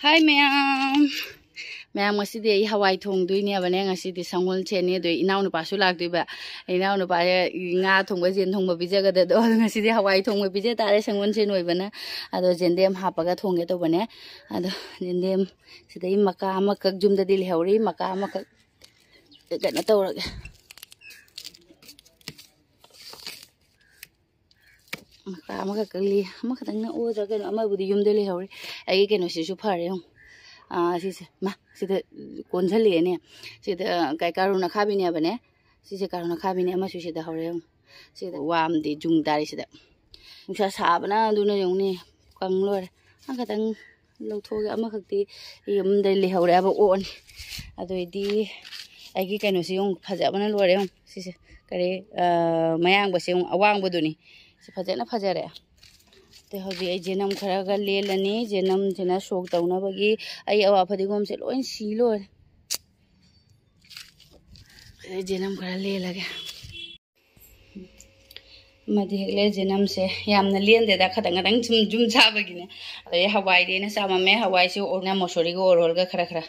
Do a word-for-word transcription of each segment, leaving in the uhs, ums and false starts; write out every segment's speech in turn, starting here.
ꯍꯥꯏ ꯃꯌꯥꯝ꯫ ꯃꯌꯥꯝ, ꯉꯁꯤꯗꯤ ꯑꯩ ꯍꯋꯥꯏ ꯊꯣꯡꯗꯣꯏꯅꯦꯕꯅꯦ꯫ ꯉꯁꯤꯗꯤ ꯁꯪꯒꯣꯜꯁꯦꯟꯅꯤ, ꯑꯗꯨ ꯏꯅꯥꯎꯅꯨꯄꯥꯁꯨ ꯂꯥꯛꯇꯣꯏꯕ꯫ ꯏꯅꯥꯎꯅꯨꯄꯥꯁꯦ ꯉꯥ ꯊꯣꯡꯕ, ꯌꯦꯟ ꯊꯣꯡꯕ ꯄꯤꯖꯒꯗꯗꯣ, ꯑꯗꯣ ꯉꯁꯤꯗꯤ ꯍꯋꯥꯏ ꯊꯣꯡꯕ ꯄꯤꯖ ꯇꯥꯔꯦ, ꯁꯪꯒꯣꯜꯁꯦꯟ ꯑꯣꯏꯕꯅ꯫ ꯑꯗꯣ ꯌꯦꯟꯗꯦꯝ ꯍꯥꯞꯄꯒ ꯊꯣꯡꯒꯦ ꯇꯧꯕꯅꯦ꯫ ꯑꯗꯣ ꯌꯦꯟꯗꯦꯝ ꯁꯤꯗꯩ ꯃꯀꯥ ꯑꯃꯈꯛ ꯌꯨꯝꯗꯗꯤ ꯂꯩꯍꯧꯔꯤ, ꯃꯀꯥ ꯑꯃꯈꯛ ꯀꯩꯅꯣ ꯇꯧꯔꯒꯦ꯫ ꯃꯀꯥ ꯑꯃꯈꯛ ꯀꯛꯂꯤ, ꯑꯃꯈꯛꯇꯪꯅ ꯑꯣꯗ꯭ꯔꯥ ꯀꯩꯅꯣ, ꯑꯃꯕꯨꯗꯤ ꯌꯨꯝꯗ ꯂꯩꯍꯧꯔꯤ꯫ ꯑꯩꯒꯤ ꯀꯩꯅꯣꯁꯤꯁꯨ ꯐꯔꯦ ꯌꯦꯡꯉꯨ꯫ ꯑꯥ, ꯁꯤꯁꯦ, ꯃꯥ, ꯁꯤꯗ ꯀꯣꯟꯁꯤꯜꯂꯛꯑꯦꯅꯦ꯫ ꯁꯤꯗ ꯀꯩ, ꯀꯥꯔꯣꯟ ꯑꯈꯥꯕꯤꯅꯦꯕꯅꯦ꯫ ꯁꯤꯁꯦ ꯀꯥꯔꯣꯟ ꯑꯈꯥꯕꯤꯅꯦ, ꯑꯃꯁꯨ ꯁꯤꯗ ꯍꯧꯔꯦ ꯌꯦꯡꯉꯨ꯫ ꯁꯤꯗ ꯋꯥ ꯑꯃꯗꯤ ꯌꯨꯡ ꯇꯥꯔꯤ ꯁꯤꯗ꯫ ꯅꯨꯡꯁꯥ ꯁꯥꯕꯅ ꯑꯗꯨꯅ ꯌꯦꯡꯉꯨꯅꯦ, ꯀꯪ ꯂꯣꯏꯔꯦ꯫ ꯑꯃꯈꯛꯇꯪ ꯂꯧꯊꯣꯛꯑꯒ ꯑꯃꯈꯛꯇꯤ ꯌꯨꯝꯗ ꯂꯩꯍꯧꯔꯦ ꯍꯥꯏꯕ ꯑꯣꯛꯑꯅꯤ꯫ ꯑꯗꯨꯏꯗꯤ ꯑꯩꯒꯤ ꯀꯩꯅꯣꯁꯤ ꯌꯦꯡꯉꯨ, ꯐꯖꯕꯅ ꯂꯣꯏꯔꯦ ꯌꯦꯡꯉꯨ꯫ ꯁꯤꯁꯦ ꯀꯔꯤ, ꯑ, ꯃꯌꯥꯡꯕꯁꯦ ꯌꯦꯡꯉꯨ, ꯑꯋꯥꯡꯕꯗꯨꯅꯤ꯫ ꯁꯤ ꯐꯖꯅ ꯐꯖꯔꯦ꯫ ꯑꯗꯩ ꯍꯧꯖꯤꯛ ꯑꯩ ꯖꯦꯅꯝ ꯈꯔꯒ ꯂꯦꯜꯂꯅꯤ꯫ ꯖꯦꯅꯝꯁꯤꯅ ꯁꯣꯛ ꯇꯧꯅꯕꯒꯤ ꯑꯩ ꯑꯋꯥ ꯐꯗꯤꯒꯣꯝꯁꯦ ꯂꯣꯏ ꯁꯤ ꯂꯣꯏꯔꯦ꯫ ꯑꯗꯩ ꯖꯦꯅꯝ ꯈꯔ ꯂꯦꯜꯂꯒꯦ꯫ ꯑꯃꯗꯤ ꯍꯦꯛꯂꯦ ꯖꯦꯅꯝꯁꯦ꯫ ꯌꯥꯝꯅ ꯂꯦꯟꯗꯦꯗ, ꯈꯇꯪ ꯈꯇꯪ ꯁꯨꯝ ꯌꯨꯝ ꯁꯥꯕꯒꯤꯅꯦ꯫ ꯑꯗꯩ ꯍꯋꯥꯏꯗꯤ ꯑꯩꯅ ꯆꯥꯝꯃꯝꯃꯦ꯫ ꯍꯋꯥꯏꯁꯦ ꯑꯣꯔꯅ ꯃꯣꯁꯣꯔꯤꯒ ꯑꯣꯔꯣꯜꯒ ꯈꯔ ꯈꯔ꯫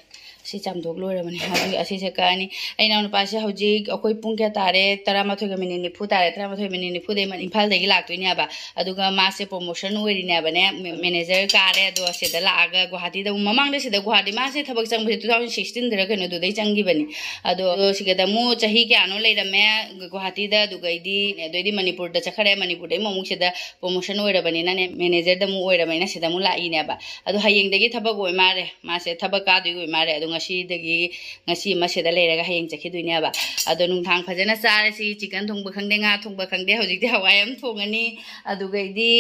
ꯁꯤ ꯆꯥꯝꯊꯣꯛ ꯂꯣꯏꯔꯕꯅꯦ꯫ ꯍꯧꯖꯤꯛ ꯑꯁꯤꯁꯦ ꯀꯛꯑꯅꯤ꯫ ꯑꯩ ꯏꯅꯥꯎꯅꯨꯄꯥꯁꯦ ꯍꯧꯖꯤꯛ ꯑꯩꯈꯣꯏ ꯄꯨꯡ ꯀꯌꯥ ꯇꯥꯔꯦ? ꯇꯔꯥꯃꯥꯊꯣꯏꯒ ꯃꯤꯅꯤꯠ ꯅꯤꯐꯨ ꯇꯥꯔꯦ꯫ ꯇꯔꯥꯃꯥꯊꯣꯏ ꯃꯤꯅꯤꯠ ꯅꯤꯐꯨꯗꯩ ꯏꯝꯐꯥꯜꯗꯒꯤ ꯂꯥꯛꯇꯣꯏꯅꯦꯕ꯫ ꯑꯗꯨꯒ ꯃꯥꯁꯦ ꯄ꯭ꯔꯣꯃꯣꯁꯟ ꯑꯣꯏꯔꯤꯅꯦꯕꯅꯦ, ꯃꯦ-, ꯃꯦꯅꯦꯖꯔ ꯀꯥꯔꯦ꯫ ꯑꯗꯣ ꯁꯤꯗ ꯂꯥꯛꯑꯒ ꯒꯨꯍꯥꯇꯤꯗ ꯑꯃꯨꯛ, ꯃꯃꯥꯡꯗ ꯁꯤꯗ ꯒꯨꯍꯥꯇꯤ ꯃꯥꯁꯦ ꯊꯕꯛ ꯆꯪꯕꯁꯦ two thousand sixteenꯗꯔ ꯀꯩꯅꯣꯗꯨꯗꯩ ꯆꯪꯈꯤꯕꯅꯤ꯫ ꯑꯗꯣ ꯁꯤꯒꯗ ꯑꯃꯨꯛ ꯆꯍꯤ ꯀꯌꯥꯅꯣ ꯂꯩꯔꯝꯃꯦ ꯒꯨꯍꯥꯇꯤꯗ, ꯑꯗꯨꯒꯩꯗꯤ, ꯑꯗꯩꯗꯤ ꯃꯅꯤꯄꯨꯔꯗ ꯆꯠꯈ꯭ꯔꯦ꯫ ꯃꯅꯤꯄꯨꯔꯗꯩ ꯑꯃꯨꯛ ꯁꯤꯗ ꯄ꯭ꯔꯣꯃꯣꯁꯟ ꯑꯣꯏꯔꯕꯅꯤꯅꯅꯦ, ꯃꯦꯅꯦꯖꯔꯗ ꯑꯃꯨꯛ ꯑꯣꯏꯔꯕꯅꯤꯅ ꯁꯤꯗ ꯑꯃꯨꯛ ꯂꯥꯛꯏꯅꯦꯕ꯫ ꯑꯗꯣ ꯍꯌꯦꯡꯗꯒꯤ ꯊꯕꯛ ꯑꯣꯏ ꯃꯥꯜꯂꯦ, ꯃꯥꯁꯦ ꯊꯕꯛ ꯀꯥꯗꯣꯏ ꯑꯣꯏ ꯃꯥꯜꯂꯦ꯫ ꯑꯗꯣ ꯉꯁꯤꯗꯒꯤ, ꯉꯁꯤ ꯑꯃ ꯁꯤꯗ ꯂꯩꯔꯒ ꯍꯌꯦꯡ ꯆꯠꯈꯤꯗꯣꯏꯅꯦꯕ꯫ ꯑꯗꯣ ꯅꯨꯡꯗꯥꯡ ꯐꯖꯅ ꯆꯥꯔꯁꯤ, ꯆꯤꯛꯀꯟ ꯊꯣꯡꯕ ꯈꯪꯗꯦ, ꯉꯥ ꯊꯣꯡꯕ ꯈꯪꯗꯦ, ꯍꯧꯖꯤꯛꯇꯤ ꯍꯋꯥꯏ ꯑꯃ ꯊꯣꯡꯉꯅꯤ꯫ ꯑꯗꯨꯒꯩꯗꯤ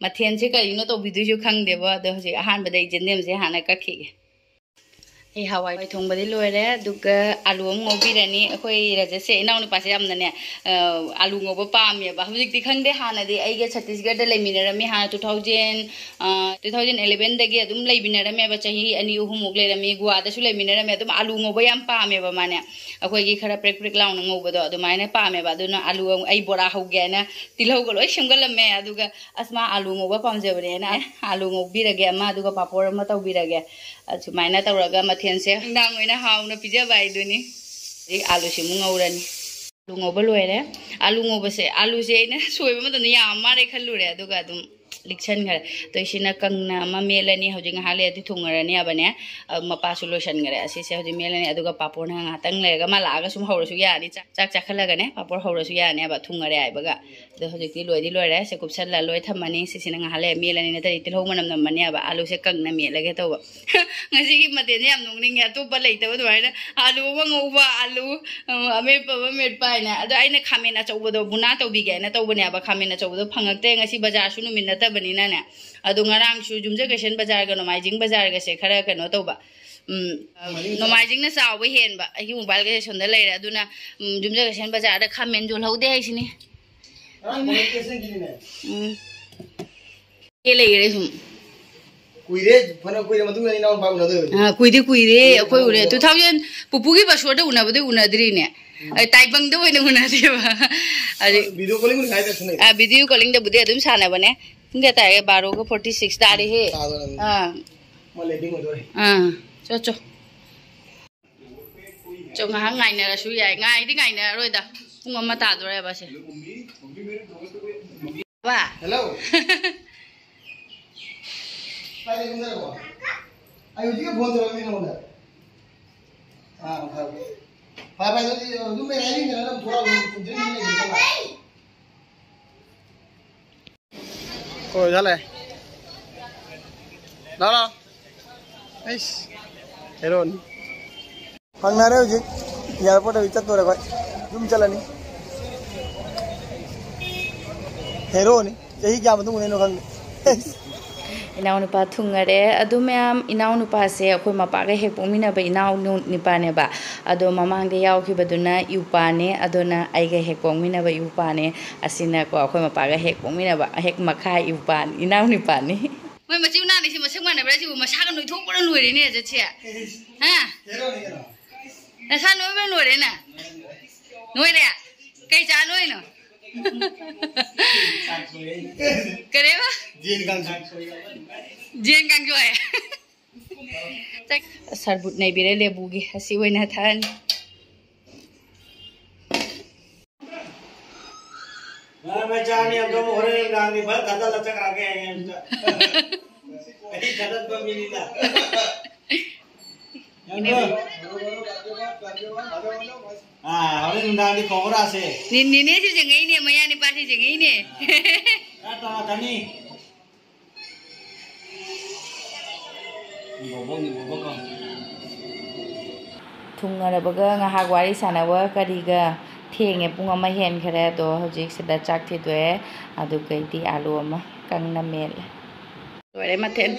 ꯃꯊꯦꯜꯁꯦ ꯀꯔꯤꯅꯣ ꯇꯧꯕꯤꯗꯣꯏꯁꯨ ꯈꯪꯗꯦꯕ꯫ ꯑꯗꯣ ꯍꯧꯖꯤꯛ ꯑꯍꯥꯟꯕꯗ ꯑꯩ ꯖꯦꯟꯗꯦꯝꯁꯦ ꯍꯥꯟꯅ ꯀꯛꯈꯤꯒꯦ꯫ ꯑꯩ ꯍꯋꯥꯏ ꯊꯣꯡꯕꯗꯤ ꯂꯣꯏꯔꯦ, ꯑꯗꯨꯒ ꯑꯥꯂꯨ ꯑꯃ ꯉꯧꯕꯤꯔꯅꯤ꯫ ꯑꯩꯈꯣꯏ ꯔꯖꯠꯁꯦ, ꯏꯅꯥꯎꯅꯨꯄꯥꯁꯦ ꯌꯥꯝꯅꯅꯦ, ꯑ, ꯑꯥꯂꯨ ꯉꯧꯕ ꯄꯥꯝꯃꯦꯕ꯫ ꯍꯧꯖꯤꯛꯇꯤ ꯈꯪꯗꯦ, ꯍꯥꯟꯅꯗꯤ ꯑꯩꯒ ꯁꯠꯇꯤꯁꯒꯔꯗ ꯂꯩꯃꯤꯟꯅꯔꯝꯃꯤ ꯍꯥꯟꯅ, two thousand, ꯑ, two thousand elevenꯗꯒꯤ ꯑꯗꯨꯝ ꯂꯩꯃꯤꯟꯅꯔꯝꯃꯦꯕ, ꯆꯍꯤ ꯑꯅꯤ ꯑꯍꯨꯝꯃꯨꯛ ꯂꯩꯔꯝꯃꯤ꯫ ꯒꯣꯋꯥꯗꯁꯨ ꯂꯩꯃꯤꯟꯅꯔꯝꯃꯦ꯫ ꯑꯗꯨꯝ ꯑꯥꯂꯨ ꯉꯧꯕ ꯌꯥꯝ ꯄꯥꯝꯃꯦꯕ ꯃꯥꯅꯦ, ꯑꯩꯈꯣꯏꯒꯤ ꯈꯔ ꯄ꯭ꯔꯦꯛ ꯄ꯭ꯔꯦꯛ ꯂꯥꯎꯅ ꯉꯧꯕꯗꯣ ꯑꯗꯨꯃꯥꯏꯅ ꯄꯥꯝꯃꯦꯕ꯫ ꯑꯗꯨꯅ ꯑꯥꯂꯨ ꯑꯃ-, ꯑꯩ ꯕꯣꯔꯥ ꯍꯧꯒꯦ ꯍꯥꯏꯅ ꯇꯤꯜꯍꯧꯒ ꯂꯣꯏ ꯁꯦꯝꯒꯠꯂꯝꯃꯦ꯫ ꯑꯗꯨꯒ ꯑꯁ, ꯃꯥ ꯑꯥꯂꯨ ꯉꯧꯕ ꯄꯥꯝꯖꯕꯅꯦꯅ ꯑꯥꯂꯨ ꯉꯧꯕꯤꯔꯒꯦ ꯑꯃ, ꯑꯗꯨꯒ ꯄꯥꯄꯣꯔ ꯑꯃ ꯇꯧꯕꯤꯔꯒꯦ꯫ ꯑꯁꯨꯃꯥꯏꯅ ꯇꯧꯔꯒ ꯃꯊꯦꯜꯁꯦ ꯅꯨꯡꯗꯥꯡ ꯑꯣꯏꯅ ꯍꯥꯎꯅ ꯄꯤꯖꯕ ꯍꯥꯏꯗꯨꯅꯤ꯫ ꯑꯗꯩ ꯑꯥꯂꯨꯁꯤ ꯑꯃꯨꯛ ꯉꯧꯔꯅꯤ꯫ ꯑꯥꯂꯨ ꯉꯧꯕ ꯂꯣꯏꯔꯦ꯫ ꯑꯥꯂꯨ ꯉꯧꯕꯁꯦ, ꯑꯥꯂꯨꯁꯦ ꯑꯩꯅ ꯁꯣꯏꯕ ꯃꯇꯝꯗ ꯌꯥꯝ ꯃꯥꯜꯂꯦ ꯈꯜꯂꯨꯔꯦ, ꯑꯗꯨꯒ ꯑꯗꯨꯝ ꯂꯤꯛꯁꯟꯈ꯭ꯔꯦ꯫ ꯑꯗꯣ ꯁꯤꯅ ꯀꯪꯅ ꯑꯃ ꯃꯦꯠꯂꯅꯤ꯫ ꯍꯧꯖꯤꯛ ꯉꯥꯏꯍꯥꯛ ꯂꯩꯔꯗꯤ ꯊꯨꯡꯉꯔꯅꯤ ꯍꯥꯏꯕꯅꯦ꯫ ꯑ, ꯃꯄꯥꯁꯨ ꯂꯣꯏꯁꯟꯈ꯭ꯔꯦ꯫ ꯑꯁꯤꯁꯦ ꯍꯧꯖꯤꯛ ꯃꯦꯠꯂꯅꯤ, ꯑꯗꯨꯒ ꯄꯥꯄꯣꯔꯅ ꯉꯥꯏꯍꯥꯛꯇꯪ ꯂꯩꯔꯒ ꯃꯥ ꯂꯥꯛꯑꯒ ꯁꯨꯝ ꯍꯧꯔꯁꯨ ꯌꯥꯔꯅꯤ꯫ ꯆꯥꯛ, ꯆꯥꯛ ꯆꯥꯈꯠꯂꯒꯅꯦ ꯄꯥꯄꯣꯔ ꯍꯧꯔꯁꯨ ꯌꯥꯔꯅꯦꯕ, ꯊꯨꯡꯉꯔꯦ ꯍꯥꯏꯕꯒ꯫ ꯑꯗꯣ ꯍꯧꯖꯤꯛꯇꯤ ꯂꯣꯏꯗꯤ ꯂꯣꯏꯔꯦ꯫ ꯁꯦ ꯀꯨꯞꯁꯜꯂ ꯂꯣꯏ ꯊꯝꯃꯅꯤ꯫ ꯁꯤꯁꯤꯅ ꯉꯥꯏꯍꯥꯛ ꯂꯩꯔ ꯃꯦꯠꯂꯅꯤ, ꯅꯠꯇ꯭ꯔꯗꯤ ꯇꯤꯜꯍꯧ ꯃꯅꯝ ꯅꯝꯃꯅꯦꯕ꯫ ꯑꯥꯂꯨꯁꯦ ꯀꯪꯅ ꯃꯦꯠꯂꯒꯦ ꯇꯧꯕ꯫ ꯉꯁꯤꯒꯤ ꯃꯊꯦꯜꯁꯦ ꯌꯥꯝ ꯅꯣꯛꯅꯤꯡꯉꯦ, ꯑꯇꯣꯞꯄ ꯂꯩꯇꯕ ꯑꯗꯨꯃꯥꯏꯅ꯫ ꯑꯥꯂꯨ ꯑꯃ ꯉꯧꯕ, ꯑꯥꯂꯨ, ꯑ, ꯑꯃꯦꯠꯄ ꯑꯃ ꯃꯦꯠꯄ ꯍꯥꯏꯅ꯫ ꯑꯗꯣ ꯑꯩꯅ ꯈꯥꯃꯦꯟ ꯑꯆꯧꯕꯗꯣ ꯕꯨꯅꯥ ꯇꯧꯕꯤꯒꯦ ꯍꯥꯏꯅ ꯇꯧꯕꯅꯦꯕ꯫ ꯈꯥꯃꯦꯟ ꯑꯆꯧꯕꯗꯣ ꯐꯪꯉꯛꯇ꯭ꯔꯦ ꯉꯁꯤ, ꯕꯖꯥꯔꯁꯨ ꯅꯨꯃꯤꯠ ꯅꯠꯇꯕꯅꯤꯅꯅꯦ꯫ ꯑꯗꯣ ꯉꯔꯥꯡꯁꯨ ꯌꯨꯝꯖꯀꯩꯁꯦꯟ ꯕꯖꯥꯔꯒ ꯅꯣꯡꯃꯥꯏꯖꯤꯡ ꯕꯖꯥꯔꯒꯁꯦ ꯈꯔ ꯀꯩꯅꯣ ꯇꯧꯕ, ꯎꯝ, ꯅꯣꯡꯃꯥꯏꯖꯤꯡꯅ ꯆꯥꯎꯕ ꯍꯦꯟꯕ꯫ ꯑꯩꯒꯤ ꯃꯣꯕꯥꯏꯜꯒꯁꯦ ꯁꯣꯝꯗ ꯂꯩꯔꯦ꯫ ꯑꯗꯨꯅ, ꯎꯝ, ꯌꯨꯝꯖꯀꯩꯁꯦꯟ ꯕꯖꯥꯔꯗ ꯈꯥꯃꯦꯟ ꯌꯣꯜꯍꯧꯗꯦ ꯍꯥꯏꯁꯤꯅꯤ꯫ ꯎꯝ꯫ ꯀꯦ ꯂꯩꯈꯔꯦ ꯁꯨꯝ꯫ ꯀꯨꯏꯔꯦ, ꯐꯅ ꯀꯨꯏꯔ ꯃꯇꯨꯡꯗ ꯏꯅꯥꯎ ꯅꯨꯄꯥ ꯎꯅꯗꯣꯏꯕꯅꯤ꯫ ꯑꯥ, ꯀꯨꯏꯗꯤ ꯀꯨꯏꯔꯦ ꯑꯩꯈꯣꯏ ꯎꯔꯦ꯫ Two thousand, ꯄꯨꯄꯨꯒꯤ ꯕꯁꯣꯔꯗ ꯎꯅꯕꯗꯤ ꯎꯅꯗ꯭ꯔꯤꯅꯦ꯫ ꯑ, ꯇꯥꯏꯕꯪꯗ ꯑꯣꯏꯅ ꯎꯅꯗꯦꯕ꯫ ꯑꯗꯨ video callingꯕꯨꯗꯤ ꯉꯥꯏ ꯇꯧꯁꯟꯅꯩ꯫ ꯑꯥ, video callingꯗꯕꯨꯗꯤ ꯑꯗꯨꯝ ꯁꯥꯟꯅꯕꯅꯦ꯫ ꯄꯨꯡ ꯀꯌꯥ ꯇꯥꯔꯒꯦ? ꯕꯥꯔꯣꯒ forty six ꯇꯥꯔꯦꯍꯦ꯫ ꯇꯥꯗꯣꯔꯕꯅꯤ꯫ ꯑꯥ꯫ ꯃꯥ ꯂꯦꯡꯗꯤꯡ ꯑꯣꯏꯗꯣꯔꯦ꯫ ꯑꯥ, ꯆꯣ, ꯆꯣ꯫ ꯆꯣ, ꯉꯥꯏꯍꯥꯛ ꯉꯥꯏꯅꯔꯁꯨ ꯌꯥꯏ꯫ ꯉꯥꯏꯗꯤ ꯉꯥꯏꯅꯔꯔꯣꯏꯗ꯫ ꯄꯨꯡ ꯑꯃ ꯇꯥꯗꯣꯔꯦꯕ ꯁꯦ꯫ ꯕꯥ꯫ Hello꯫ ꯀꯥꯏꯗ ꯌꯨꯝꯗ ꯂꯩꯕꯣ? ꯑꯩ ꯍꯧꯖꯤꯛ phone ꯇꯧꯔꯛꯑꯝꯃꯤ ꯅꯉꯣꯟꯗ꯫ ꯑꯥ, ꯐꯔꯦ꯫ ꯐꯔꯦ, ꯐꯔꯦ, ꯑꯗꯨꯗꯤ ꯑꯗꯨꯝ ꯂꯩꯔꯦ, ꯍꯥꯏꯅꯤꯡꯗꯅ ꯑꯗꯨꯝ ꯊꯣꯛꯂꯛꯑꯣ, ꯑꯗꯨꯝ ꯊꯤꯟꯖꯤꯟ ꯂꯩꯔꯦ꯫ ꯍꯣꯏ, ꯆꯠꯂꯦ꯫ ꯂꯥꯛꯑꯣ, ꯂꯥꯛꯑꯣ꯫ ꯑꯩꯁ, ꯍꯦꯔꯣꯅꯤ꯫ ꯐꯪꯅꯔꯦ ꯍꯧꯖꯤꯛ꯫ Airport ꯍꯧꯖꯤꯛ ꯆꯠꯇꯣꯔꯦ ꯑꯩꯈꯣꯏ꯫ ꯌꯨꯝ ꯆꯠꯂꯅꯤ꯫ ꯍꯦꯔꯣꯅꯤ꯫ ꯆꯍꯤ ꯀꯌꯥ ꯃꯇꯨꯡ ꯎꯅꯩꯅꯣ ꯈꯪꯗꯦ꯫ ꯑꯩꯁ꯫ ꯏꯅꯥꯎꯅꯨꯄꯥ ꯊꯨꯡꯉꯔꯦ꯫ ꯑꯗꯨ ꯃꯌꯥꯝ, ꯏꯅꯥꯎꯅꯨꯄꯥꯁꯦ ꯑꯩꯈꯣꯏ ꯃꯄꯥꯒ ꯍꯦꯛ ꯄꯣꯛꯃꯤꯟꯅꯕ ꯏꯅꯥꯎ ꯅꯨ-, ꯅꯤꯄꯥꯅꯦꯕ꯫ ꯑꯗꯣ ꯃꯃꯥꯡꯗ ꯌꯥꯎꯈꯤꯕꯗꯨꯅ ꯏꯎꯄꯥꯅꯦ, ꯑꯗꯨꯅ ꯑꯩꯒ ꯍꯦꯛ ꯄꯣꯛꯃꯤꯟꯅꯕ ꯏꯎꯄꯥꯅꯦ꯫ ꯑꯁꯤꯅꯀꯣ ꯑꯩꯈꯣꯏ ꯃꯄꯥꯒ ꯍꯦꯛ ꯄꯣꯛꯃꯤꯟꯅꯕ ꯍꯦꯛ ꯃꯈꯥ ꯏꯎꯄꯥ, ꯏꯅꯥꯎꯅꯨꯄꯥꯅꯤ꯫ ꯃꯣꯏ ꯃꯆꯤꯟ ꯃꯅꯥꯎꯅꯤꯁꯤ ꯃꯁꯛ ꯃꯥꯟꯅꯕ꯭ꯔꯥ? ꯁꯤꯕꯨ ꯃꯁꯥꯒ ꯅꯣꯏꯊꯣꯛꯄꯅ ꯂꯣꯏꯔꯦꯅꯦ, ꯑꯖꯠꯁꯦ꯫ ꯍꯥ? ꯅꯁꯥ ꯅꯣꯏꯕꯅ ꯂꯣꯏꯔꯦꯅꯦ꯫ ꯅꯣꯏꯔꯦ? ꯀꯩ ꯆꯥ ꯅꯣꯏꯅꯣ? ꯀꯔꯤꯕ? ꯖꯦꯟ ꯀꯥꯡꯁꯣꯏ꯫ ꯖꯦꯟ ꯀꯥꯡꯁꯣꯏ꯫ ꯆꯥꯛ ꯁꯔꯕꯨꯠ ꯅꯩꯕꯤꯔꯦ ꯂꯦꯕꯨꯒꯤ꯫ ꯑꯁꯤ ꯑꯣꯏꯅ ꯊꯛꯑꯅꯤ꯫ ꯉꯔꯥꯡ ꯃꯩ ꯆꯥꯅꯤ ꯑꯗꯨꯝ ꯍꯣꯔꯦꯟ ꯅꯨꯡꯗꯥꯡꯗꯤ ꯐꯖꯅ ꯊꯥꯗꯠꯂ ꯆꯠꯈ꯭ꯔꯒꯦ ꯍꯌꯦꯡ ꯑꯝꯇ꯫ ꯑꯩ ꯊꯥꯗꯠꯄ ꯃꯤꯅꯤꯅ꯫ ꯏꯅꯦ꯫ ꯑꯥ, ꯍꯣꯔꯦꯟ ꯅꯨꯡꯗꯥꯡꯗꯤ ꯈꯣꯡꯒ꯭ꯔꯥꯁꯦ꯫ ꯅꯤ-, ꯅꯤꯅꯦꯁꯤ ꯌꯦꯡꯉꯛꯏꯅꯦ, ꯃꯌꯥ ꯅꯤꯄꯥꯁꯤ ꯌꯦꯡꯉꯛꯏꯅꯦ꯫ ꯈꯔ ꯇꯧꯔꯛꯀꯅꯤ꯫ ꯊꯨꯡꯉꯔꯕꯒ ꯉꯥꯏꯍꯥꯛ ꯋꯥꯔꯤ ꯁꯥꯟꯅꯕ ꯀꯔꯤꯒ ꯊꯦꯡꯉꯦ, ꯄꯨꯡ ꯑꯃ ꯍꯦꯟꯈꯔꯦ꯫ ꯑꯗꯣ ꯍꯧꯖꯤꯛ ꯁꯤꯗ ꯆꯥꯛ ꯊꯤꯗꯣꯛꯑꯦ, ꯑꯗꯨꯒꯩꯗꯤ ꯑꯥꯂꯨ ꯑꯃ ꯀꯪꯅ ꯃꯦꯠꯂꯦ꯫ ꯂꯣꯏꯔꯦ ꯃꯊꯦꯜ꯫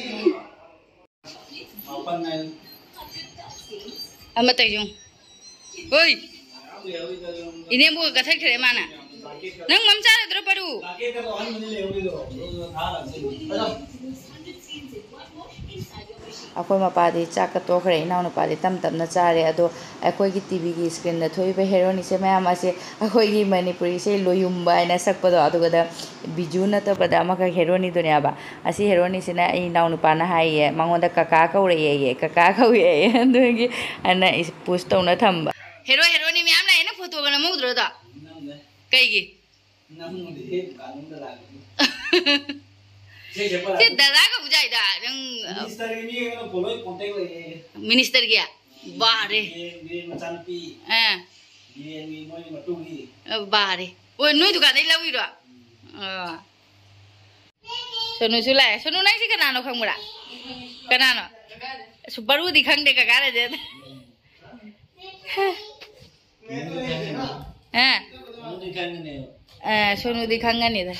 ꯑꯃ ꯇꯧ ꯌꯦꯡꯉꯨ꯫ ꯍꯣꯏ꯫ ꯏꯅꯦꯝꯕꯣꯛ ꯀꯛꯊꯠꯈ꯭ꯔꯦ ꯃꯥꯅ꯫ ꯅꯪ ꯃꯝ ꯆꯥꯔꯗ꯭ꯔꯣ ꯄꯔꯨ? ꯑꯩꯈꯣꯏ ꯃꯄꯥꯗꯤ ꯆꯥꯛꯀ ꯇꯣꯛꯈ꯭ꯔꯦ, ꯏꯅꯥꯎꯅꯨꯄꯥꯗꯤ ꯇꯞ ꯇꯞꯅ ꯆꯥꯔꯦ꯫ ꯑꯗꯣ ꯑꯩꯈꯣꯏꯒꯤ ꯇꯤ ꯚꯤꯒꯤ ꯁ꯭ꯀ꯭ꯔꯤꯟꯗ ꯊꯣꯛꯏꯕ ꯍꯦꯔꯣꯅꯤꯁꯦ ꯃꯌꯥꯝ ꯑꯁꯦ ꯑꯩꯈꯣꯏꯒꯤ ꯃꯅꯤꯄꯨꯔꯤ ꯏꯁꯩ ꯂꯣꯌꯨꯝꯕ ꯍꯥꯏꯅ ꯁꯛꯄꯗꯣ, ꯑꯗꯨꯒꯗ ꯕꯤꯖꯨ ꯅꯠꯇꯕꯗ ꯑꯃꯈꯛ ꯍꯦꯔꯣꯅꯤꯗꯨꯅꯦꯕ꯫ ꯑꯁꯤ ꯍꯦꯔꯣꯅꯤꯁꯤꯅ ꯑꯩ ꯏꯅꯥꯎꯅꯨꯄꯥꯅ ꯍꯥꯏꯌꯦ, ꯃꯉꯣꯟꯗ "ꯀꯀꯥ ꯀꯧꯔꯛꯑꯦꯌꯦ, ꯀꯀꯥ ꯀꯧꯔꯛꯑꯦꯌꯦ"꯫ ꯑꯗꯨꯒꯤ ꯑꯩꯅ ꯄꯨꯁ ꯇꯧꯅ ꯊꯝꯕ꯫ ꯍꯦꯔꯣ ꯍꯦꯔꯣꯅꯤ ꯃꯌꯥꯝ ꯂꯥꯛꯑꯦ, ꯅꯪ ꯐꯣꯇꯣꯒ ꯅꯝꯍꯧꯗ꯭ꯔꯣ ꯑꯗꯣ? ꯀꯩꯒꯤ? ꯁꯤ ꯗꯗꯥ ꯀꯧꯕ ꯌꯥꯏꯗ, ꯅꯪ꯫ ꯃꯤꯅꯤꯁꯇꯔꯒꯤ ꯃꯤ ꯑꯃꯅ ꯂꯣꯏ ꯀꯣꯟꯇꯦꯛ ꯂꯩꯌꯦ꯫ ꯃꯤꯅꯤꯁꯇꯔꯒꯤ? ꯕꯥꯔꯦ꯫ ꯕꯤ ꯑꯦꯟ ꯃꯆꯥꯅꯨꯄꯤ꯫ ꯑꯥ꯫ ꯕꯤ ꯑꯦꯟꯒꯤ ꯃꯣꯏ ꯃꯇꯨꯒꯤ꯫ ꯑ, ꯕꯥꯔꯦ꯫ ꯑꯣ, ꯅꯣꯏ ꯗꯨꯀꯥꯟꯗꯩ ꯂꯧꯏꯔꯣ? ꯑꯣ꯫ ꯁꯣꯅꯨꯁꯨ ꯂꯥꯛꯑꯦ꯫ ꯁꯣꯅꯨ, ꯅꯪꯁꯤ ꯀꯅꯥꯅꯣ ꯈꯪꯕ꯭ꯔꯥ? ꯀꯅꯥꯅꯣ? ꯑꯁ, ꯕꯔꯨꯗꯤ ꯈꯪꯗꯦ, ꯀꯀꯥ ꯔꯖꯦꯟ꯫ ꯑ꯫ ꯑ, ꯁꯣꯅꯨꯗꯤ ꯈꯪꯒꯅꯤꯗ꯫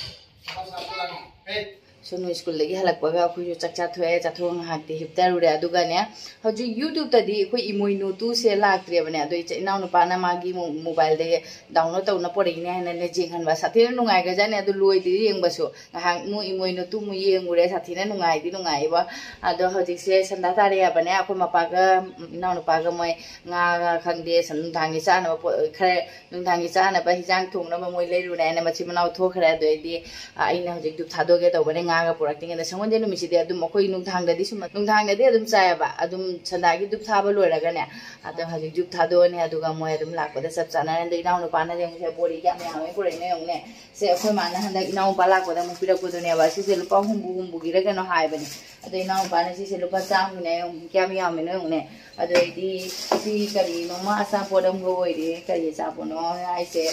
ꯁꯣꯅꯨ ꯁ꯭ꯀꯨꯜꯗꯒꯤ ꯍꯜꯂꯛꯄꯒ ꯑꯩꯈꯣꯏꯁꯨ ꯆꯥꯛ ꯆꯥꯊꯣꯛꯑꯦ, ꯆꯥꯊꯣꯛꯑꯒ ꯉꯥꯏꯍꯥꯛꯇꯤ ꯍꯤꯞꯊꯔꯨꯔꯦ꯫ ꯑꯗꯨꯒꯅꯦ, ꯍꯧꯖꯤꯛ YouTube-ꯇꯗꯤ ꯑꯩꯈꯣꯏ ꯏꯃꯣꯏꯅꯨ ꯇꯨꯁꯦ ꯂꯥꯛꯇ꯭ꯔꯦꯕꯅꯦ꯫ ꯑꯗꯣ ꯏꯆꯦ, ꯏꯅꯥꯎꯅꯨꯄꯥꯅ ꯃꯥꯒꯤ ꯃꯣ-, mobile-ꯗꯒꯤ download ꯇꯧꯅ ꯄꯣꯔꯛꯏꯅꯦ ꯍꯥꯏꯅꯅꯦ ꯌꯦꯡꯍꯟꯕ꯫ ꯁꯥꯊꯤꯅ ꯅꯨꯡꯉꯥꯏꯈ꯭ꯔꯖꯥꯠꯅꯦ ꯑꯗꯨ ꯂꯣꯏꯗ꯭ꯔꯤ ꯌꯦꯡꯕꯁꯨ꯫ ꯉꯥꯏꯍꯥꯛ ꯃꯨꯛ ꯏꯃꯣꯏꯅꯨ ꯇꯨ ꯃꯨꯛ ꯌꯦꯡꯉꯨꯔꯦ, ꯁꯥꯊꯤꯅ ꯅꯨꯡꯉꯥꯏꯗꯤ ꯅꯨꯡꯉꯥꯏꯕ꯫ ꯑꯗꯣ ꯍꯧꯖꯤꯛꯁꯦ ꯁꯟꯗꯥ ꯇꯥꯔꯦ ꯍꯥꯏꯕꯅꯦ꯫ ꯑꯩꯈꯣꯏ ꯃꯄꯥꯒ, ꯏꯅꯥꯎꯅꯨꯄꯥꯒ ꯃꯣꯏ ꯉꯥꯒ ꯈꯪꯗꯦ, ꯁꯟ-, ꯅꯨꯡꯗꯥꯡꯒꯤ ꯆꯥꯅꯕ ꯄꯣꯠ ꯈꯔ, ꯅꯨꯡꯗꯥꯡꯒꯤ ꯆꯥꯅꯕ ꯍꯤꯟꯖꯥꯡ ꯊꯣꯡꯅꯕ ꯃꯣꯏ ꯂꯩꯔꯨꯔꯦ ꯍꯥꯏꯅ ꯃꯆꯤꯟ ꯃꯅꯥꯎ ꯊꯣꯛꯈ꯭ꯔꯦ꯫ ꯑꯗꯨ ꯑꯩꯗꯤ, ꯑ, ꯑꯩꯅ ꯍꯧꯖꯤꯛ ꯙꯨꯞ ꯊꯥꯗꯣꯛꯑꯒꯦ ꯇꯧꯕꯅꯦ, ꯉꯥꯒ ꯄꯨꯔꯛꯇ꯭ꯔꯤꯉꯩꯗ꯫ ꯁꯒꯣꯜꯁꯦꯟ ꯅꯨꯃꯤꯠꯁꯤꯗꯤ ꯑꯗꯨꯝ ꯑꯩꯈꯣꯏ ꯅꯨꯡꯗꯥꯡꯗꯗꯤ ꯁꯨꯝ, ꯅꯨꯡꯗꯥꯡꯗꯗꯤ ꯑꯗꯨꯝ ꯆꯥꯏꯌꯦꯕ, ꯑꯗꯨꯝ ꯁꯟꯗꯥꯒꯤ ꯙꯨꯞ ꯊꯥꯕ ꯂꯣꯏꯔꯒꯅꯦ꯫ ꯑꯗꯣ ꯍꯧꯖꯤꯛ ꯙꯨꯞ ꯊꯥꯗꯣꯛꯑꯅꯤ, ꯑꯗꯨꯒ ꯃꯣꯏ ꯑꯗꯨꯝ ꯂꯥꯛꯄꯗ ꯆꯞ ꯆꯥꯟꯅꯔꯅꯤ꯫ ꯑꯗꯣ ꯏꯅꯥꯎꯅꯨꯄꯥꯅ ꯌꯦꯡꯉꯨꯁꯦ, ꯕꯣꯔꯤ ꯀꯌꯥꯝ ꯌꯥꯝꯃꯦ ꯄꯨꯔꯛꯏꯅꯣ ꯌꯦꯡꯉꯨꯅꯦ꯫ ꯁꯦ, ꯑꯩꯈꯣꯏ ꯃꯥꯅ ꯍꯟꯗꯛ ꯏꯅꯥꯎꯅꯨꯄꯥ ꯂꯥꯛꯄꯗ ꯑꯃꯨꯛ ꯄꯤꯔꯛꯄꯗꯨꯅꯦꯕ꯫ ꯁꯤꯁꯦ ꯂꯨꯄꯥ ꯍꯨꯝꯐꯨ ꯍꯨꯝꯐꯨꯒꯤꯔ ꯀꯩꯅꯣ ꯍꯥꯏꯕꯅꯦ꯫ ꯑꯗꯣ ꯏꯅꯥꯎꯅꯨꯄꯥꯅ ꯁꯤꯁꯦ ꯂꯨꯄꯥ ꯆꯥꯝꯃꯒꯤꯅꯦ, ꯀꯌꯥꯝ ꯌꯥꯝꯃꯤꯅꯣ ꯌꯦꯡꯉꯨꯅꯦ꯫ ꯑꯗꯩꯗꯤ ꯁꯤ ꯀꯔꯤꯅꯣꯃ ꯑꯆꯥꯄꯣꯠ ꯑꯃꯒ ꯑꯣꯏꯔꯦ꯫ ꯀꯔꯤ ꯑꯆꯥꯄꯣꯠꯅꯣ ꯍꯥꯏꯁꯦ?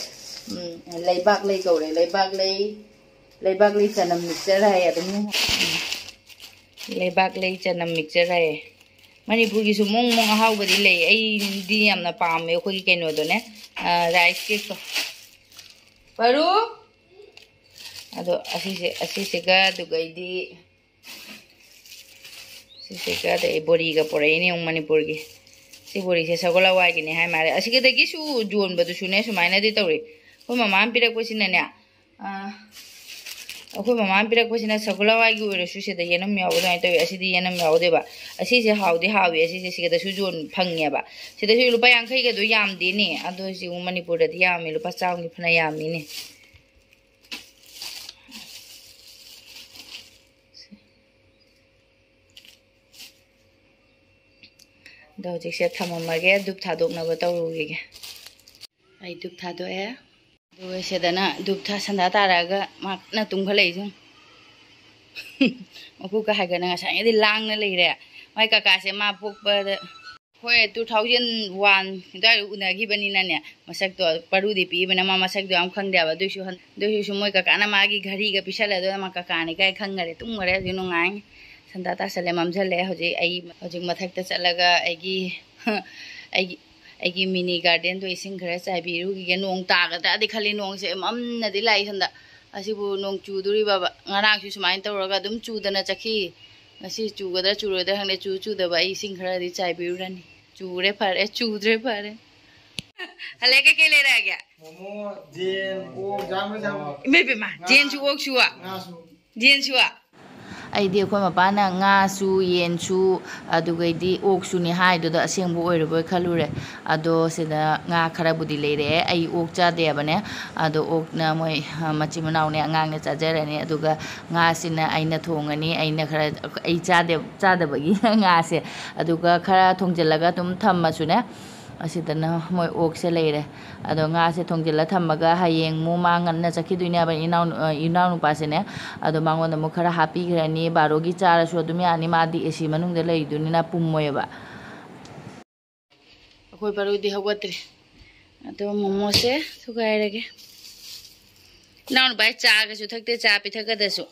ꯎꯝ, ꯂꯩꯕꯥꯛ ꯂꯩ ꯀꯧꯔꯦ꯫ ꯂꯩꯕꯥꯛ ꯂꯩ, ꯂꯩꯕꯥꯛ ꯂꯩ ꯆꯅꯝ mixture ꯍꯥꯏꯌꯦ ꯑꯗꯨꯝ꯫ ꯎꯝ, ꯂꯩꯕꯥꯛ ꯂꯩ ꯆꯅꯝ mixture ꯍꯥꯏꯌꯦ꯫ ꯃꯅꯤꯄꯨꯔꯒꯤꯁꯨ ꯃꯑꯣꯡ ꯃꯑꯣꯡ ꯑꯍꯥꯎꯕꯗꯤ ꯂꯩ꯫ ꯑꯩꯗꯤ ꯌꯥꯝꯅ ꯄꯥꯝꯃꯦ ꯑꯩꯈꯣꯏꯒꯤ ꯀꯩꯅꯣꯗꯣꯅꯦ, ꯑ, rice cake-ꯇꯣ꯫ ꯄꯔꯨ? ꯑꯗꯣ ꯑꯁꯤꯁꯦ, ꯑꯁꯤꯁꯤꯒ, ꯑꯗꯨꯒꯩꯗꯤ ꯁꯤꯁꯤꯒ, ꯑꯗꯩ ꯕꯣꯔꯤꯒ ꯄꯨꯔꯛꯏꯅꯦ ꯌꯦꯡꯉꯨ ꯃꯅꯤꯄꯨꯔꯒꯤ꯫ ꯁꯤ ꯕꯣꯔꯤꯁꯦ ꯁꯒꯣꯜ ꯍꯋꯥꯏꯒꯤꯅꯦ ꯍꯥꯏ ꯃꯥꯜꯂꯦ꯫ ꯑꯁꯤꯒꯗꯒꯤꯁꯨ ꯌꯣꯟꯕꯗꯨꯁꯨꯅꯦ ꯁꯨꯃꯥꯏꯅꯗꯤ ꯇꯧꯔꯤ꯫ ꯑꯩꯈꯣꯏ ꯃꯃꯥꯅ ꯄꯤꯔꯛꯄꯁꯤꯅꯅꯦ, ꯑ, ꯑꯩꯈꯣꯏ ꯃꯃꯥꯅ ꯄꯤꯔꯛꯄꯁꯤꯅ ꯁꯒꯣꯜ ꯍꯋꯥꯏꯒꯤ ꯑꯣꯏꯔꯁꯨ ꯁꯤꯗ ꯌꯦꯅꯝ ꯌꯥꯎꯕ ꯑꯗꯨꯃꯥꯏꯅ ꯇꯧꯋꯤ꯫ ꯑꯁꯤꯗꯤ ꯌꯦꯅꯝ ꯌꯥꯎꯗꯦꯕ꯫ ꯑꯁꯤꯁꯦ ꯍꯥꯎꯗꯤ ꯍꯥꯎꯋꯤ꯫ ꯑꯁꯤꯁꯦ ꯁꯤꯗꯁꯨ ꯌꯣꯟ ꯐꯪꯉꯦꯕ꯫ ꯁꯤꯗꯁꯨ ꯂꯨꯄꯥ ꯌꯥꯡꯈꯩꯒꯗꯣ ꯌꯥꯝꯗꯦꯅꯦ꯫ ꯑꯗꯣ ꯁꯤ ꯌꯦꯡꯉꯨ ꯃꯅꯤꯄꯨꯔꯗꯗꯤ ꯌꯥꯝꯃꯤ꯫ ꯂꯨꯄꯥ ꯆꯥꯝꯃꯒꯤ ꯐꯅ ꯌꯥꯝꯃꯤꯅꯦ꯫ ꯑꯗꯣ ꯍꯧꯖꯤꯛꯁꯦ ꯊꯝꯃꯝꯃꯒꯦ, ꯙꯨꯞ ꯊꯥꯗꯣꯛꯅꯕ ꯇꯧꯔꯨꯈꯤꯒꯦ꯫ ꯑꯩ ꯙꯨꯞ ꯊꯥꯗꯣꯛꯑꯦ꯫ ꯑꯗꯨꯒ ꯁꯤꯗꯅ ꯙꯨꯞ ꯊꯥ-, ꯁꯟꯗꯥ ꯇꯥꯔꯛꯑꯒ ꯃꯥ ꯀꯟꯅ ꯇꯨꯝꯈꯠꯂꯛꯏꯁꯦ ꯌꯦꯡꯉꯨ꯫ ꯃꯀꯣꯛꯀ ꯍꯥꯏꯒꯠꯅ ꯉꯁꯥꯏꯉꯩꯗꯤ ꯂꯥꯡꯅ ꯂꯩꯔꯦ꯫ ꯃꯥꯏ ꯀꯀꯥꯁꯦ ꯃꯥ ꯄꯣꯛꯄꯗ, ꯍꯣꯏ, two thousand one ꯑꯗꯨꯋꯥꯏꯗ ꯎꯅꯈꯤꯕꯅꯤꯅꯅꯦ, ꯃꯁꯛꯇꯣ ꯄꯔꯨꯗꯤ ꯄꯤꯛꯏꯕꯅ ꯃꯥ ꯃꯁꯛꯇꯣ ꯌꯥꯝ ꯈꯪꯗꯦꯕ꯫ ꯑꯗꯨꯏꯁꯨ ꯍꯟ-, ꯑꯗꯨꯏꯁꯨ ꯃꯣꯏ ꯀꯀꯥꯅ ꯃꯥꯒꯤ ꯘꯔꯤꯒ ꯄꯤꯁꯜꯂꯦ꯫ ꯑꯗꯨꯅ ꯃꯥ ꯀꯀꯥꯅꯤ ꯀꯥꯏ ꯈꯪꯈꯔꯦ꯫ ꯇꯨꯝꯈꯔꯦ ꯍꯧꯖꯤꯛ ꯅꯨꯡꯉꯥꯏ꯫ ꯁꯟꯗꯥ ꯇꯥꯁꯜꯂꯦ, ꯃꯝꯁꯜꯂꯦ꯫ ꯍꯧꯖꯤꯛ ꯑꯩ ꯍꯧꯖꯤꯛ ꯃꯊꯛꯇ ꯆꯠꯂꯒ ꯑꯩꯒꯤ ꯑꯩꯒꯤ ꯑꯩꯒꯤ mini garden-ꯗꯣ ꯏꯁꯤꯡ ꯈꯔ ꯆꯥꯏꯕꯤꯔꯨꯈꯤꯒꯦ꯫ ꯅꯣꯡ ꯇꯥꯒꯗ꯭ꯔꯥꯗꯤ ꯈꯜꯂꯤ, ꯅꯣꯡꯁꯦ ꯃꯝꯅꯗꯤ ꯂꯥꯛꯏ ꯁꯣꯝꯗ꯫ ꯑꯁꯤꯕꯨ ꯅꯣꯡ ꯆꯨꯗꯣꯔꯤꯕꯕ? ꯉꯔꯥꯡꯁꯨ ꯁꯨꯃꯥꯏꯅ ꯇꯧꯔꯒ ꯑꯗꯨꯝ ꯆꯨꯗꯅ ꯆꯠꯈꯤ꯫ ꯉꯁꯤ ꯆꯨꯒꯗ꯭ꯔꯥ ꯆꯨꯔꯣꯏꯗ꯭ꯔꯥ ꯈꯪꯗꯦ꯫ ꯆꯨ ꯆꯨꯗꯕ ꯑꯩ ꯏꯁꯤꯡ ꯈꯔꯗꯤ ꯆꯥꯏꯕꯤꯔꯨꯔꯅꯤ꯫ ꯆꯨꯔꯦ ꯐꯔꯦ, ꯆꯨꯗ꯭ꯔꯦ ꯐꯔꯦ꯫ ꯍꯜꯂꯦ, ꯀꯩꯀꯩ ꯂꯩꯔꯛꯑꯒꯦ? ꯃꯣꯃꯣ, ꯖꯦꯟ, ꯑꯣꯛ, ꯌꯥꯝ ꯂꯣꯏ ꯌꯥꯝ꯫ ꯏꯃꯥ ꯏꯕꯦꯝꯃ, ꯖꯦꯟꯁꯨ ꯑꯣꯛꯁꯨ? ꯉꯥꯁꯨ꯫ ꯖꯦꯟꯁꯨ? ꯑꯩꯗꯤ ꯑꯩꯈꯣꯏ ꯃꯄꯥꯅ ꯉꯥꯁꯨ ꯌꯦꯟꯁꯨ ꯑꯗꯨꯒꯩꯗꯤ ꯑꯣꯛꯁꯨꯅꯤ ꯍꯥꯏꯗꯨꯗ ꯑꯁꯦꯡꯕ ꯑꯣꯏꯔꯕꯣꯏ ꯈꯜꯂꯨꯔꯦ꯫ ꯑꯗꯣ ꯁꯤꯗ ꯉꯥ ꯈꯔꯕꯨꯗꯤ ꯂꯩꯔꯛꯑꯦ꯫ ꯑꯩ ꯑꯣꯛ ꯆꯥꯗꯦꯕꯅꯦ꯫ ꯑꯗꯣ ꯑꯣꯛꯅ ꯃꯣꯏ, ꯑ, ꯃꯆꯤꯟ ꯃꯅꯥꯎꯅꯦ, ꯑꯉꯥꯡꯅ ꯆꯥꯖꯔꯅꯤ꯫ ꯑꯗꯨꯒ ꯉꯥꯁꯤꯅ ꯑꯩꯅ ꯊꯣꯡꯉꯅꯤ꯫ ꯑꯩꯅ ꯈꯔ, ꯑꯩ ꯆꯥꯗꯦ-, ꯆꯥꯗꯕꯒꯤ ꯉꯥꯁꯦ꯫ ꯑꯗꯨꯒ ꯈꯔ ꯊꯣꯡꯖꯤꯜꯂꯒ ꯑꯗꯨꯝ ꯊꯝꯃꯁꯨꯅꯦ꯫ ꯑꯁꯤꯗꯅ ꯃꯣꯏ ꯑꯣꯛꯁꯦ ꯂꯩꯔꯦ꯫ ꯑꯗꯣ ꯉꯥꯁꯦ ꯊꯣꯡꯖꯤꯜꯂ ꯊꯝꯃꯒ ꯍꯌꯦꯡ ꯑꯃꯨꯛ ꯃꯥ ꯉꯟꯅ ꯆꯠꯈꯤꯗꯣꯏꯅꯦꯕ ꯏꯅꯥꯎ-, ꯑ, ꯏꯅꯥꯎꯅꯨꯄꯥꯁꯤꯅꯦ꯫ ꯑꯗꯣ ꯃꯉꯣꯟꯗ ꯑꯃꯨꯛ ꯈꯔ ꯍꯥꯞꯄꯤꯈ꯭ꯔꯅꯤ꯫ ꯕꯥꯔꯣꯒꯤ ꯆꯥꯔꯁꯨ ꯑꯗꯨꯝ ꯌꯥꯅꯤ꯫ ꯃꯥꯗꯤ ꯑꯦ ꯁꯤ ꯃꯅꯨꯡꯗ ꯂꯩꯗꯣꯏꯅꯤꯅ ꯄꯨꯝꯃꯣꯏꯕ꯫ ꯑꯩꯈꯣꯏ ꯕꯥꯔꯣꯗꯤ ꯍꯧꯒꯠꯇ꯭ꯔꯤ꯫ ꯑꯗꯣ ꯃꯣꯃꯣꯁꯦ ꯊꯨꯒꯥꯏꯔꯒꯦ꯫ ꯏꯅꯥꯎꯅꯨꯄꯥ ꯆꯥꯒꯁꯨ ꯊꯛꯇꯦ, ꯆꯥ ꯄꯤꯊꯛꯀꯗꯁꯨ꯫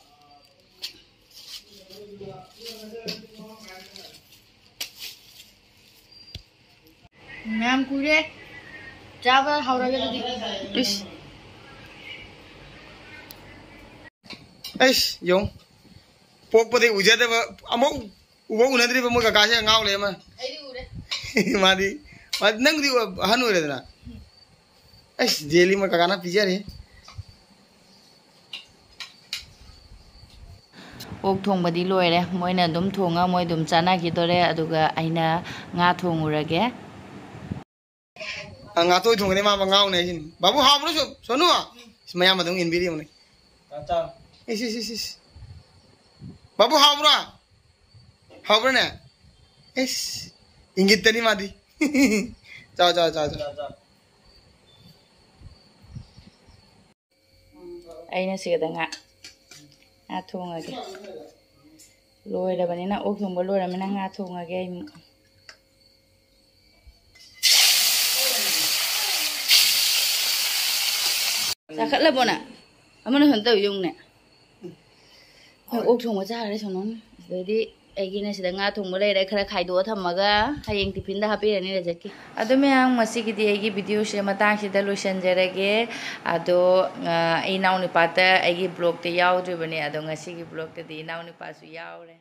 ꯃꯌꯥꯝ ꯀꯨꯏꯔꯦ꯫ ꯆꯥꯕ ꯍꯧꯔꯒꯦ ꯑꯗꯨꯗꯤ꯫ ꯏꯁ꯫ ꯑꯩꯁ, ꯌꯦꯡꯉꯨ꯫ ꯄꯣꯛꯄꯗꯩ ꯎꯖꯗꯕ, ꯑꯃꯨꯛ ꯎꯕ ꯎꯅꯗ꯭ꯔꯤꯕ ꯃꯣꯏ ꯀꯀꯥꯁꯦ ꯉꯥꯎ ꯂꯩ ꯑꯃ꯫ ꯑꯩꯗꯤ ꯎꯔꯦ꯫ ꯃꯥꯗꯤ, ꯃꯥꯗꯤ, ꯅꯪꯗꯤ ꯑꯍꯟ ꯑꯣꯏꯔꯦꯗꯅ꯫ ꯑꯩꯁ, ꯗꯦꯜꯂꯤ ꯃꯣꯏ ꯀꯀꯥꯅ ꯄꯤꯖꯔꯦ꯫ ꯑꯣꯛ ꯊꯣꯡꯕꯗꯤ ꯂꯣꯏꯔꯦ꯫ ꯃꯣꯏꯅ ꯑꯗꯨꯝ ꯊꯣꯡꯉ ꯃꯣꯏ ꯑꯗꯨꯝ ꯆꯥꯅꯈꯤꯗꯣꯔꯦ꯫ ꯑꯗꯨꯒ ꯑꯩꯅ ꯉꯥ ꯊꯣꯡꯉꯨꯔꯒꯦ꯫ ꯑ, ꯉꯥꯇꯣꯏ ꯊꯣꯡꯒꯅꯤ ꯃꯥ ꯉꯥꯎꯅꯦ ꯍꯥꯏꯁꯤꯅꯤ꯫ ꯕꯥꯕꯨ, ꯍꯥꯎꯕ꯭ꯔꯣ ꯁꯣ-, ꯁꯣꯅꯨ? ꯏꯁ, ꯃꯌꯥꯝ ꯑꯗꯨꯝ ꯏꯟꯕꯤꯔꯤꯕꯅꯦ꯫ ꯏꯁ, ꯏꯁ, ꯏꯁ, ꯏꯁ꯫ ꯕꯥꯕꯨ, ꯍꯥꯎꯕ꯭ꯔꯥ? ꯍꯥꯎꯕ꯭ꯔꯥꯅꯦ? ꯏꯁ, ꯏꯪꯒꯤꯠꯇꯅꯤ ꯃꯥꯗꯤ꯫ ꯆꯥꯎ, ꯆꯥꯎ, ꯆꯥꯎ, ꯆꯥꯎ꯫ ꯑꯩꯅ ꯁꯤꯗ ꯉꯥ, ꯉꯥ ꯊꯣꯡꯉꯒꯦ꯫ ꯂꯣꯏꯔꯕꯅꯤꯅ, ꯑꯣꯛ ꯊꯣꯡꯕ ꯂꯣꯏꯔꯕꯅꯤꯅ ꯉꯥ ꯊꯣꯡꯉꯒꯦ ꯑꯩ ꯑꯃꯨꯛ꯫ ꯆꯥꯈꯠꯂꯕꯣ ꯅꯪ? ꯑꯃꯅ ꯀꯩꯅꯣ ꯇꯧ ꯌꯦꯡꯉꯨꯅꯦ꯫ ꯑꯩꯈꯣꯏ ꯑꯣꯛ ꯊꯣꯡꯕ ꯆꯥꯈ꯭ꯔꯦ ꯁꯣꯅꯣꯅ꯫ ꯑꯗꯩꯗꯤ ꯑꯩꯒꯤꯅ ꯁꯤꯗ ꯉꯥ ꯊꯣꯡꯕ ꯂꯩꯔꯦ, ꯈꯔ ꯈꯥꯏꯗꯣꯛꯑ ꯊꯝꯃꯒ ꯍꯌꯦꯡ ꯇꯤꯐꯤꯟꯗ ꯍꯥꯞꯄꯤꯔꯅꯤ ꯔꯖꯠꯀꯤ꯫ ꯑꯗꯣ ꯃꯌꯥꯝ, ꯉꯁꯤꯒꯤꯗꯤ ꯑꯩꯒꯤ ꯚꯤꯗꯤꯑꯣꯁꯦ ꯃꯇꯥꯡꯁꯤꯗ ꯂꯣꯏꯁꯤꯟꯖꯔꯒꯦ꯫ ꯑꯗꯣ, ꯑ, ꯑꯩ ꯏꯅꯥꯎꯅꯨꯄꯥꯇ ꯑꯩꯒꯤ ꯕ꯭ꯂꯣꯛꯇ ꯌꯥꯎꯗ꯭ꯔꯤꯕꯅꯦ꯫ ꯑꯗꯣ ꯉꯁꯤꯒꯤ ꯕ꯭ꯂꯣꯛꯇꯗꯤ ꯏꯅꯥꯎꯅꯨꯄꯥꯁꯨ ꯌꯥꯎꯔꯦ꯫